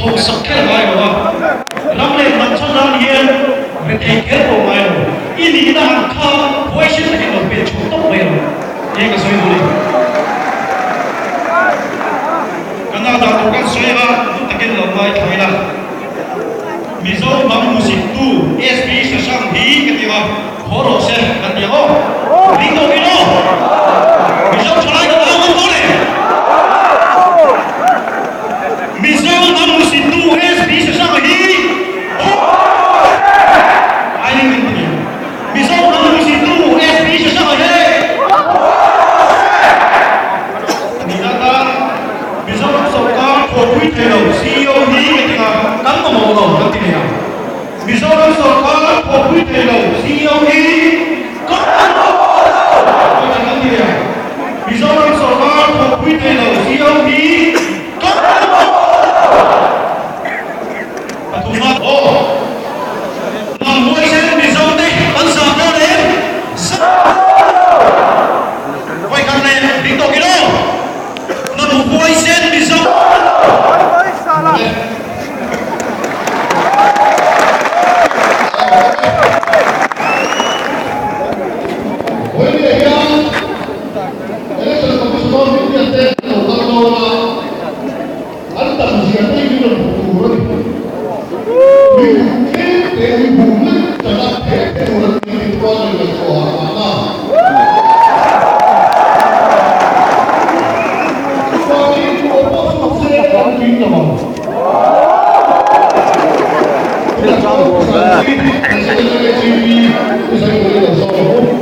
Hausak kher ngai lo a, ram leh hnam chhan nan hian rethei kher pawh ngai lo. I nihna ang kha huaisen takin lo pek chhuak tawp mai lo tih ka sawi duh a ni. Ka nau dan tur kan sawi a, duh takin lo ngaithla ila. Mizo hnam hmusittu SB Shashank hi ka ti a, haw rawh se kan ti ang aw. Ring tawh ila aw. Mizo thalai kan au ngam dawn e. Mizo hnam hmusittu SB Shashank hi haw rawh se. Ai ring ring ti. Mizo hnam hmusittu SB Shashank hi haw rawh se. Nihna tan Mizoram sawrkar thawhpui thei lo ceo hi ka ti a, kan mamawh lo kan ti leh ang. Mizoram sawrkar thawhpui thei lo ceo hi kan mamawh lo kan ti leh ang. Mizoram sawrkar thawhpui thei lo ceo hi kan mamawh lo. Pathumna aw. Hnam huaisen Mizo te kan zah dawn em? Zah dawn lo! Vawikhat leh ding tawh kilo! Hnam huaisen Mizo. Vawiin hian Election Commission of India te an lo kal dawn a. An tam zia te hi rawn hmu tur a ni. Mi hmu tlem te ui hmu lek tan a phe phe tur an ni tih chuan in ngaihtuah a ngah na. Chuvangin duh pawh chu se an tling lo ang. Tunah chuan Sanchi President MHAP Pu Zaimawii lo sawm ang u.